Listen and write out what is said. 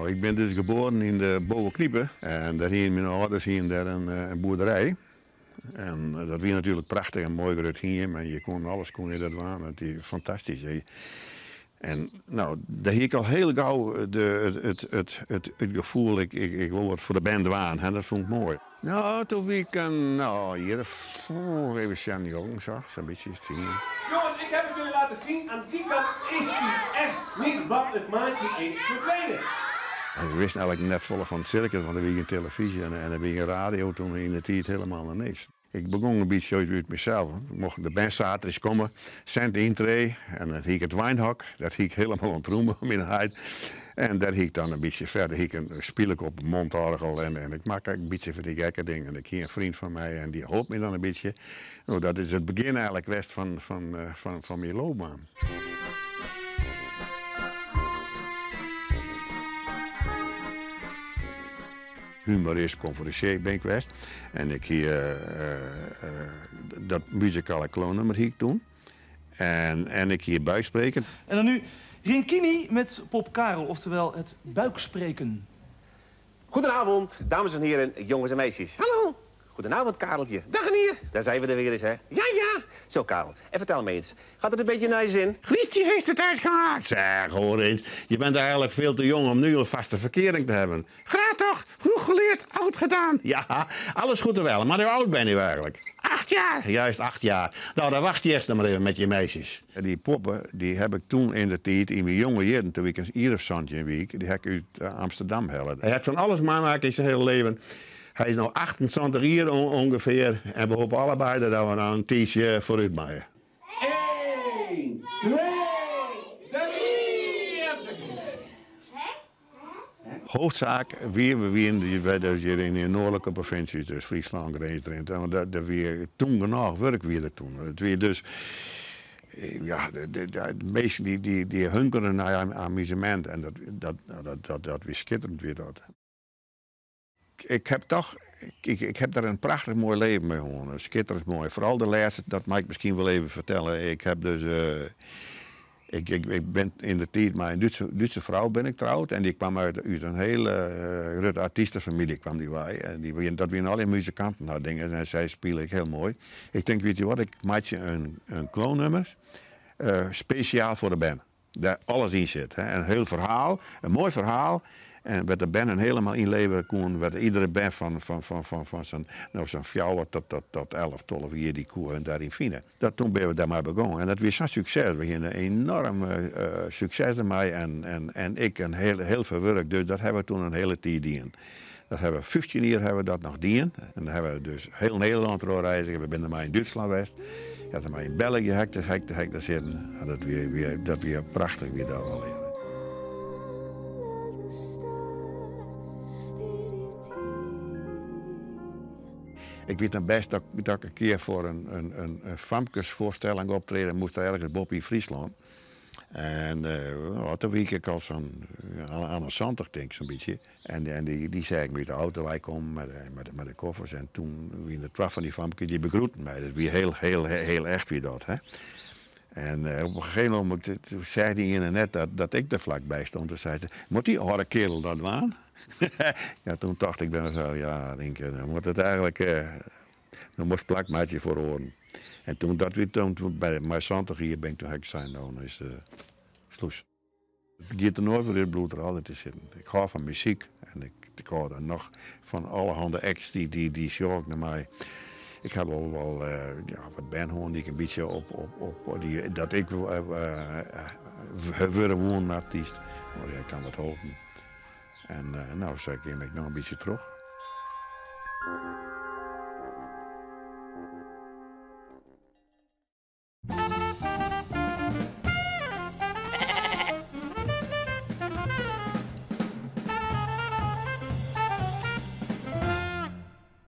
Nou, ik bin dus geboren yn de Bovenknipe en dêr hiene myn âlders hiene dêr in boerderij. En dat wie natuerlik prachtich, in moai grut hiem en je koenen alles koene je dêr dwaan. Dat wie fantastysk. En no, dêr hie ik al hiel gau de, it, it, it, it gefoel, ik, ik, ik wol wat foar de bern dwaan, hè, dat fûn ik moai. No, doe wie ik in, no, jier of, even sjen, jong, sa, sa'n bytsje, tsien. Jongens, ik heb het jullie laten zien. Aan die kant is hij echt niet wat het maatje is verdwenen. Ik wist eigenlijk net folle fan it sirkus, want der wie gjin telefyzje en der wie gjin radio toen yn de tiid helemaal noch niks. Ik begûn in bytsje út mysels. Mochten de bern saterdeis komme, sint yntree en dan hie ik it weinhok, dat hie ik helemaal ûntrûme fan myn heit. En dêr hie ik dan in bytsje ferder hie ik in, spile ik op in mondoargel en ik makke in bytsje fan dy gekke dingen. Ik hie in freon fan my en dy holp my dan in bytsje. No, dat is it begjin eigenlik west fan myn loopbaan. Humorist, konferensier bin ik west. En ik hie dat muzikale klownnûmer hie ik toen. En ik hie buikspreken. En dan nu Rinkini met Pop Karel, oftewel het buikspreken. Goedenavond, dames en heren, jongens en meisjes. Hallo. Goedenavond, Kareltje. Dag meneer. Daar zijn we er weer eens, hè? Ja, ja. Zo, Karel. En vertel me eens. Gaat het een beetje naar je zin? Grietje heeft het uitgemaakt. Zeg, hoor eens. Je bent eigenlijk veel te jong om nu al vaste verkering te hebben. Graag toch? Vroeg geleerd, oud gedaan. Ja, alles goed en wel. Maar hoe oud ben je eigenlijk? 8 jaar. Juist, 8 jaar. Nou, dan wacht je eerst nog maar even met je meisjes. En die poppen, die heb ik toen in de tijd, in mijn jonge jaren, toen ik een jier of zantjin wie, die heb ik uit Amsterdam helle. Hij heeft van alles meemaakt in zijn hele leven. Hij is nu 28 jaar ongeveer en we hopen allebei dat we nou een tijdje vooruit maken. 1, 2, 3, Hoofdzaak, wie we wienen, die wij dus hier in de noordelijke provincies, dus Friesland, Grins, Drenthe, want daar wie toen genoeg werk wie er toen. Het wie dus, ja, de, de, de, de meesten die, die, die hunkeren naar amusement en dat wie schitterend wie dat. Ik heb toch, ik, ik heb daar een prachtig mooi leven mee gehad. Schitterend mooi. Vooral de laatste, dat mag ik misschien wel even vertellen. Ik heb dus, ik, ik, ik ben in de tijd met een Duitse vrouw ben ik trouwd en die kwam uit een hele grote artiestenfamilie kwam die wij. En dat waren alle muzikanten nou dingen en zij spelen ik heel mooi. Ik denk, weet je wat, ik maak je een klownnummer speciaal voor de band. Daar alles in zit. Hè. Een heel verhaal, een mooi verhaal. En werd de band een helemaal inleveren kon, werd iedere band van zo'n fjouwer tot 11, 12 jaar die koe en daarin vinden. Dat, toen ben we daar maar begonnen. En dat was zo'n succes. We hadden een enorm succes ermee en ik een heel, heel veel werk. Dus dat hebben we toen een hele tijd gedaan. Dat hebben we 15 jaar hebben we dat nog gedaan. En dan hebben we dus heel Nederland doorreizen. We zijn er maar in Duitsland geweest. Ja, dan maar in België hek, hek, hek, daar zitten. En dat weer, weer, dat weer prachtig weer daar al in. Ik weet dan best dat ik een keer voor een famkesvoorstelling optreden moest daar ergens boven in Friesland. En wat een week ik al zo'n, ja, aan de 70 denk ik zo'n beetje. En die zei ik met de auto, wij komen met de koffers. En toen wie de twaalf van die famkes, die begroeten mij. Dat wie heel, heel, heel echt wie dat. Hè. En op een gegeven moment toen zei die ene net dat ik er vlakbij stond. Toen zei ze, moet die oude kerel dat waan? Ja, toen dacht ik bij mezelf, ja, denk ik, dan moet het eigenlijk, dan moest plakmaatje voor horen. En toen dat weer, toen, toen bij mijn 70 hier ben ik, toen heb ik gezegd, nou, dan is sloes. Het gaat er nooit voor dit bloed er altijd te zitten. Ik hou van muziek en ik hou dan nog van allerhande acts die zorgen naar mij. Ik heb al wel ja, wat bandhoorn die ik een beetje op, op, op, die, dat ik word gewoon artiest. Maar ja, ik kan wat helpen. En nou, zeg ik, ik nog een beetje terug.